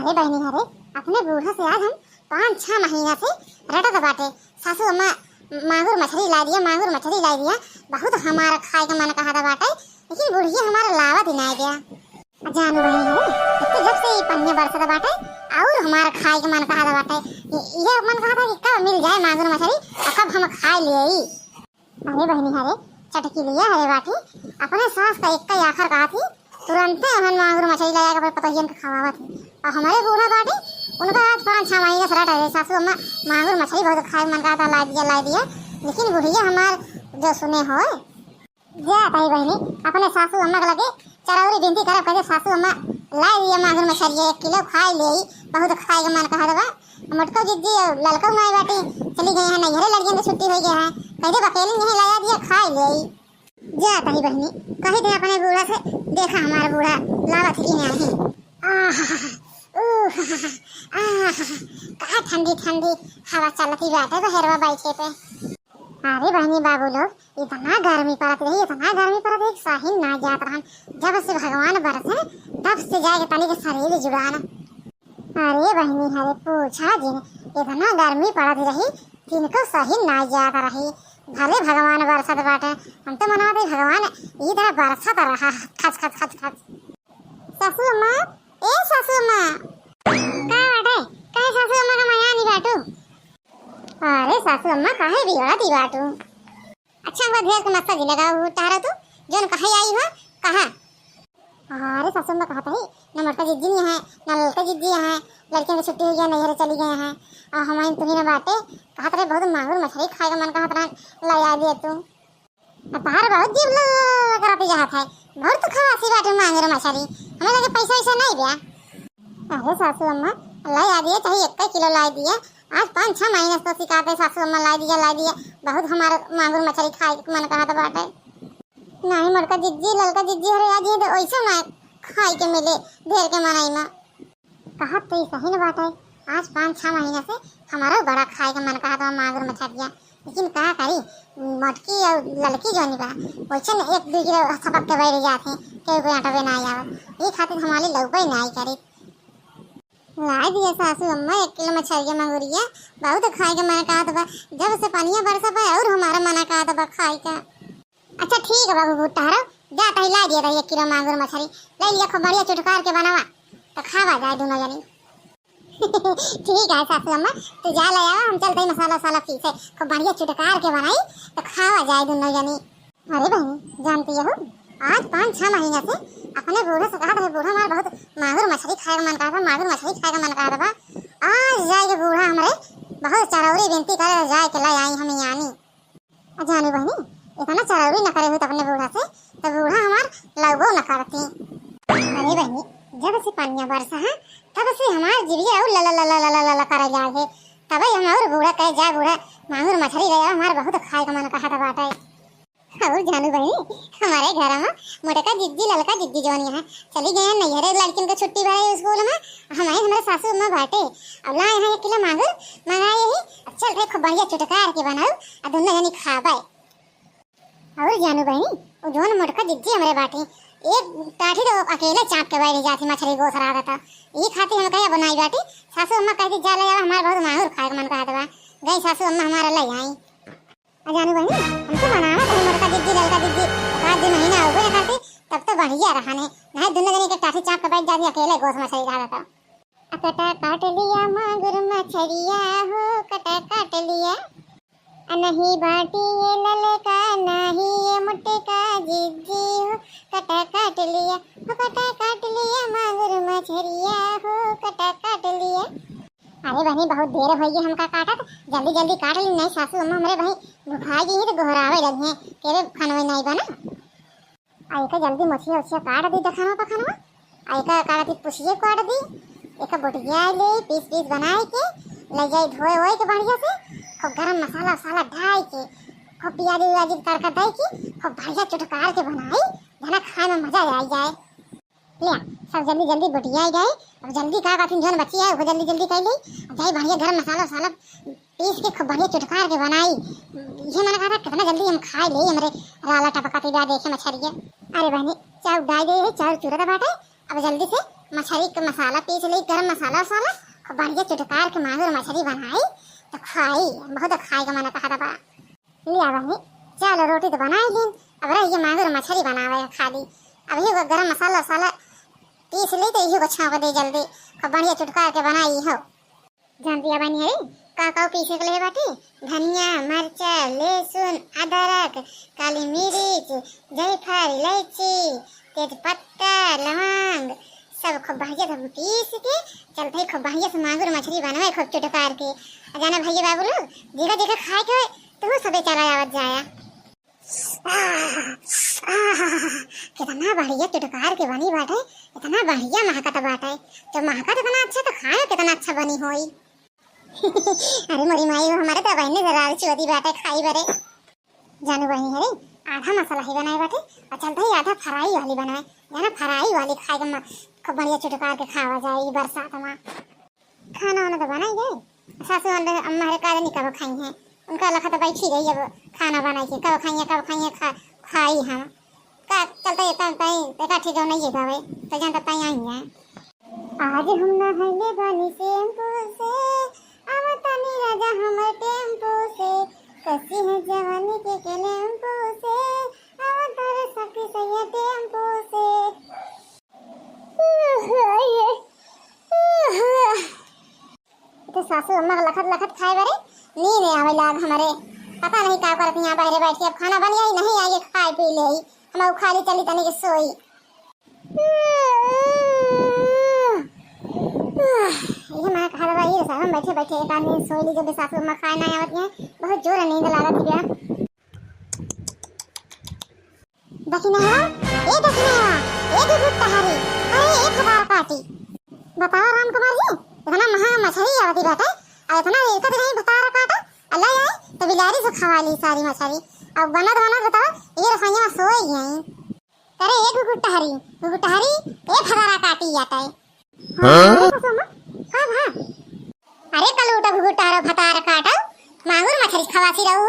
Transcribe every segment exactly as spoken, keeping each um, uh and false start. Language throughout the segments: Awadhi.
ए बहिनी हरे, अपने बूढ़ा से आज हम पाँच छह महीना से रटत बाटे। सासू अम्मा मांगुर मछरी लाई दिया, मांगुर मछरी लाई दिया, बहुत हमारा खाए के मन कहत बाटे, लेकिन बुढ़िया हमारा लावत ही नाई दिया। जानू बहिनी हरे, एक तो जब से ई पनिया बरसत बाटे, और हमारा खाए के मन कहत बाटे। ये, ये मन कहत है कि कब मिल जाए मांगुर मछरी और कब हम खाए लिए। अरे बहिनी हरे, चटकी लिया हरे बाटी, अपने सास का एक का आखर कहा थी, तुरंते उन्हन मांगुर मछली ले आके अपने पतोहियन के खवावत ही। और हमारे बूढ़ा बाटी, उनका आज पाँच छह महीने से रट रहे, "सासू अम्मा, मांगुर मछली बहुत खाए मन कहा था, ला दिया, ला दिया।" लेकिन बुढ़िया हमार जो सुने होए। जा ताई बहिनी, अपने सासू अम्मा के लगे चरौरी बिनती करब, कहे, "सासू अम्मा, ला दिया मांगुर मछली एक किलो, खाए ले, बहुत खाए के मन कहा था।" मोटका जिज्जी और ललका नाई बाटी, चली गई है नैहरे, लड़कियन के छुट्टी हो गया है, कह दे अकेले नहीं लाया दिया, खाए ले। जा ताई बहिनी, कही दे अपने बूढ़ा से, देखा हमारा बूढ़ा लावत ही कि नहीं। आह, ऊह, आह, का ठंडी ठंडी हवा चलती बाटे बहेरवा बैठे पे। अरे बहिनी बाबू लोग, इतना गर्मी पड़त रही, इतना गर्मी पड़त रही, सही ना जात रहन। जब से भगवान बरसे, तब से जाके तनिक शरीर जुड़ान। अरे बहिनी हरे, पूछा जिन, इतना गर्मी पड़त रही, तिनको सही ना जात रही। भले भगवान बरसत बाटे, हम तो मनावत हई भगवान ई तरह बरसत रहा, खच खच खच खच। सासू अम्मा, ए सासू अम्मा। का बाटे? काहे सासू अम्मा का मया नहीं बाटू? अरे सासू अम्मा, काहे बिगड़त ही बाटू? अच्छा हुआ ढेर के मस्सा जी लगाओ हो, टहरा तू, जोन कहे आई हो, कहा? अरे सासू अम्मा कहत है, न मोटका जिज्जी नहीं है, न ललका जिज्जी है, लड़कियन के छुट्टी हो गया, नैहरे चली गए हैं, और हमारे तुम्हें ना बाटे, कहत रहे बहुत मांगुर मछली खाए का मन कहत रहा, लाई आ दिए तू। अब तहार बहुत जीव ल-, ल-, ल-, करत जात है, बहुत तू खवासी बाटे मांगुर मछली, हमें लगे पैसा वैसा नहीं बा। अरे सासू अम्मा, लाई आ दिए, चाहे एक किलो लाई दिए, आज पाँच छह महीने से तो सिखाते सासू अम्मा लाई दिया, लाई दिया, बहुत हमारा मांगुर मछली खाए के मन कहत बाटे। नहीं मोटका जिज्जी, ललका जिज्जी, अरे आज ये तो वैसे ना खाए के मिले ढेर के मनई में। कहत तो ई सही न बाटे, आज पाँच छह महीने से हमारो बड़ा खाए के मन कहत बा मांगुर मछरिया, लेकिन का करी, मोटकी और ललकी जोनी बा, वैसे न एक दो किलो सपक के बैठ जात है, केहू के अटवे ना आवत, ई खातिर हमारी लौबे ना आई करी। लाई दिया सासू अम्मा एक किलो मछरिया मंगुरिया, बहुत खाए के मन कहत बा। जब से पनिया बरसा बा और हमारा मन कहत बा खाए का। अच्छा ठीक है बाबू भुट्टा हरो, जा तही लाई दिया एक किलो मांगुर मछरी, ले लिया खूब बढ़िया चुटकार के बनावा, तो खावा जाए दोनों जनी। ठीक है सासू अम्मा, तू जा ले आवा, हम चलते ही मसाला वसाला पीसे, खूब बढ़िया चुटकार के बनाई, तो खावा जाए दोनों जनी। अरे बहनी, जानती हो, आज पाँच छह महीना से अपने बूढ़े से कहत रहे, "बूढ़ा हमार बहुत मांगुर मछली खाए का मन करता, मांगुर मछली खाए का मन करता बा।" आज जाए के बूढ़ा हमरे बहुत चरौरी बिनती करे, जाए के ले आई हम यानी। आ जानी बहनी, इतना चरौरी न करे हुई तो अपने बूढ़ा से, तो बूढ़ा हमार लौबो न करती। अरे बहनी, जब से पनिया बरसा है, तब से हमार जिभिया और लला लला लला लला करे जाए है। तबे हम और बूढ़ा कहे, "जा बूढ़ा, मांगुर मछली ले आओ, हमार बहुत खाए का मन कहत बाटे।" और जानू बहनी, हमारे घर में मोटका जिज्जी, ललका जिज्जी जोनी है, चली गए हैं नैहरे, लड़किन के छुट्टी भरे स्कूल में, हम आए, हमारे सासू अम्मा बाटे, अब लाए हैं एक किलो मांगुर, मंगाए ही, अब चल रहे खूब बढ़िया चुटकार के बनाओ, आ दोनों जनी खाबे। और जानू बहनी, वो जोन मोटका जिज्जी हमरे बाटे, एक टाठी तो अकेले चाप के बैठ जाती, मछली गोस रहा था, ये खाती हम कहे बनाई बाटी, सासू अम्मा कहती, "जा ले आओ, हमारे बहुत मांगुर खाए का मन कहत बा।" गई सासू अम्मा हमारा ले आई। आ जानू बहनी, हम तो बनावत है मोटका जिज्जी, ललका जिज्जी, एक आध दो महीना हो गए करती, तब तो बढ़िया रहा ने। नहीं दोनों जने के टाठी चाप के बैठ जाती, अकेले गोस मछली खा लेता। कटा काट लिया मांगुर मछरिया हो, कटा काट लिया। आ नहीं बाटी ये ललका, नहीं ये मोटका जिज्जी हो, कटा काट लिया हो, कटा काट लिया मांगुर मछरिया हो, कटा काट लिया। अरे बहनी, बहुत देर हो गई हमका काटत, जल्दी जल्दी काट ली, नहीं सासू अम्मा हमरे बहनी भुखाई गई है तो गोहरावे लगी हैं, तेरे खानवे नहीं बना। आ एका जल्दी मोछिया उछिया काट दी दखनवा पखनवा, आ एका काट दी पुछिए काट दी, एका बोटिया ले पीस पीस बनाए के ले जाई धोए ओए के बढ़िया से, खूब गरम मसाला वसाला डाल के, खूब प्याज उयाज तड़का दे के, खूब बढ़िया चुटकार के बनाई, जना खाए में मजा आ जाए। ले, सब जल्दी जल्दी बोटिया गए। अब जल्दी का बात, जौन बची है, वो जल्दी जल्दी कर ली। अब जाई बढ़िया गरम मसाला वसाला पीस के खूब बढ़िया चुटकार के बनाई। ये मन कहा था, कितना जल्दी हम खाए ले, हमरे राला टपका पीबा देखे मछरिया। अरे बहनी, चाउर डाल दे, चाउर चूरा बाटे। अब जल्दी से मछरी के मसाला पीस लेई, गरम मसाला वसाला, खूब बढ़िया चुटकार के मांगुर मछरी बनाई, तो खाई, बहुत खाए के मन कहत बा। लिया बहिनी, चलो रोटी तो बनाई लीन, अब रह ये मांगुर मछरी बनावे खाली। अब इही को गरम मसाला वसाला पीस लेई तो इही को छौंक दे जल्दी, खूब बढ़िया चुटकार के बनाई हो। जानती है बहिनी, अरे का का पीसे के ले बाटी? धनिया, मरचा, लहसुन, अदरक, काली मिर्च, जायफल, इलायची, तेजपत्ता, लवंग, सब खूब बढ़िया से पीस के चलते ही खूब बढ़िया से मांगुर मछरी बनवे खूब चुटकार के। आ जाना भैया बाबू लोग, जेका जेका खाए के होए, तू सबे चला आवत जाया। आह, आह, कितना बढ़िया चुटकार के बनी बाटे, इतना बढ़िया महकत बाटे। जब महकत इतना अच्छा तो खाए कितना अच्छा बनी होई। अरे मोरी माई, वो हमारे तो बहिनी जरा चुअदी बाटे खाई बरे। जानू बहिनी, अरे आधा मसाला ही बनाए बाटे और चलते ही आधा फ्राई वाली बनाए, जाना फ्राई वाली खाए के म-, खूब बढ़िया चुटकार के खावा जाए ई बरसात में। खाना वाना तो बनाई गए, सासू अम्मा हमारे काले नहीं कब खाई हैं, उनका लखा तो बैठी रही अब खाना बनाई के कब खाइए, कब खाइए, खा, खाई हम का चलते ये तब तई देखा ठीक हो नहीं है बाबे, तो जानता तई आई है। आज हम नहले बानी शैम्पू से, अब तनी राजा हमर टेम्पू से, कसी है जवानी के केलेम्पू से, अब तारे सखी सैया टेम्पू से। तो सासू अम्मा के लखत लखत खाए बरे नींद आवे लाग हमरे। पता नहीं का करत यहाँ बाहरे बैठ के, अब खाना बनिया ही नहीं, आइए खाए पी ले, हम खाली चली तनी के सोई। ये माँ कहा रहा, ये साहब बैठे बैठे एक आदमी सोई ली, जब सासू अम्मा खाए ना आवत हैं, बहुत जोर नींद लागत है। दखिनवा, ए दखिनवा, ए घुघुटहरी, अरे ए भतार काटी। बतावा राम कुमार जी, इतना महंगा मछरी आवती बाटे, आ इतना रेट रही भतार काटा, आ ले आए तो बिलारी से खवा ली सारी मछरी। अब बनत बनत बतावा, ये रसोईया में सोए गई। अरे ए घुघुटहरी, घुघुटहरी, ए भतार काटी आटे। हाँ? अरे कसम, हाँ, हाँ। अरे कलूटा घुघुटहरो भतार काटो, मांगुर मछरी खवासी रहू,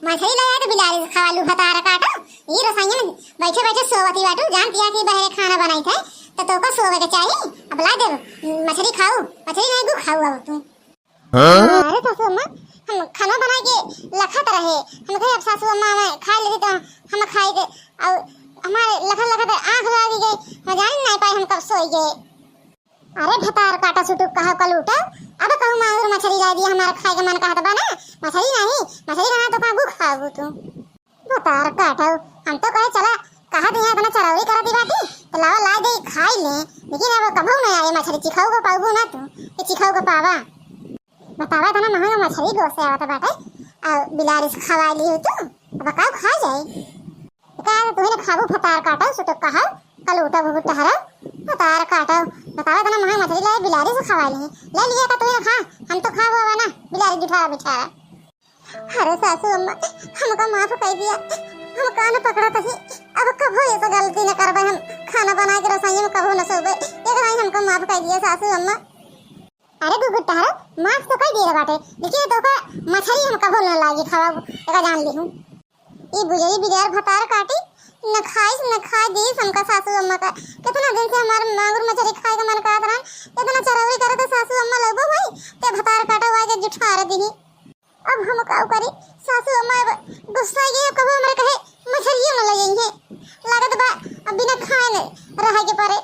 मछरी ले आए तो बिलारी से खवा लू भतार काटो। ई रसोईया में बैठे बैठे सोवती बाटू, जानती है कि बहरे खाना बनाई थे, तो तोका सोवे के चाहिए। अब ला दे मछरी खाऊ, मछरी नहीं गु खाऊ अब तू। हाँ? अरे सासू अम्मा, हम खाना बना के लखत रहे, हम कहे अब सासू अम्मा हमें खा लेती तो हम खाई थे, और हमारे लखत लखत आँख लागी गई, हम जान नहीं पाए हम कब सोई गए। अरे भतार काटा सुटुक कहा कलूटा, अब कहूँ मांगुर मछरी ला दिया, हमारा खाए के मन कहत बा ना, मछरी नहीं, मछरी रहा तो काबू खाबू तू। भतार काटा, हम तो कहे चला, कहा दिया इतना चरौरी करत ही बाटी, तो लावा ला दे खाई ले, लेकिन अब कबहू नहीं आए मछरी, चिखाऊ को पाबू ना तू, ये चिखाऊ को पावा। बतावा इतना महंगा मछरी गोसे आवत बाटे, आ बिलारी से खवा ली हो तू, अब का खा जाए। का तुही ने खाबू भतार काटो, सुटो कहा, कलूटा घुघुटहरा, भतार काटो। बतावा इतना महंगा मछली लाए, बिलारी से खवा ली। ले लिया का तुही ने खा, हम तो खाबो अब ना, बिलारी जुठारा बिठारा। अरे सासू अम्मा, हमका माफ कर दिया, हम कान पकड़ा तही, अब कभो ऐसा गलती न करबे, हम खाना बना के रसोई में कभो न सोबे, एक राई हमका माफ कर दिया सासू अम्मा। अरे घुघुटहरा, माफ तो कर दिए बाटे, लेकिन तोका मछरी हम कभो न लागी खवाबू, एका जान लिहू। ई बुझई बिगाड़ भतार काटी, न खाइस न खाए दीस हमका सासू अम्मा का। कितना दिन से हमार मांगुर मछरी खाए का मन करत रहन, इतना चरौरी करे तो सासू अम्मा लगबो भाई, ते भतार काटा हुआ के जुठार दीही। अब हम का करी, सासू अम्मा अब गुस्सा गई, अब कबो हमरे कहे मछरियो न ले जाइए। लागत बा अब बिना खाए न रहे के परे।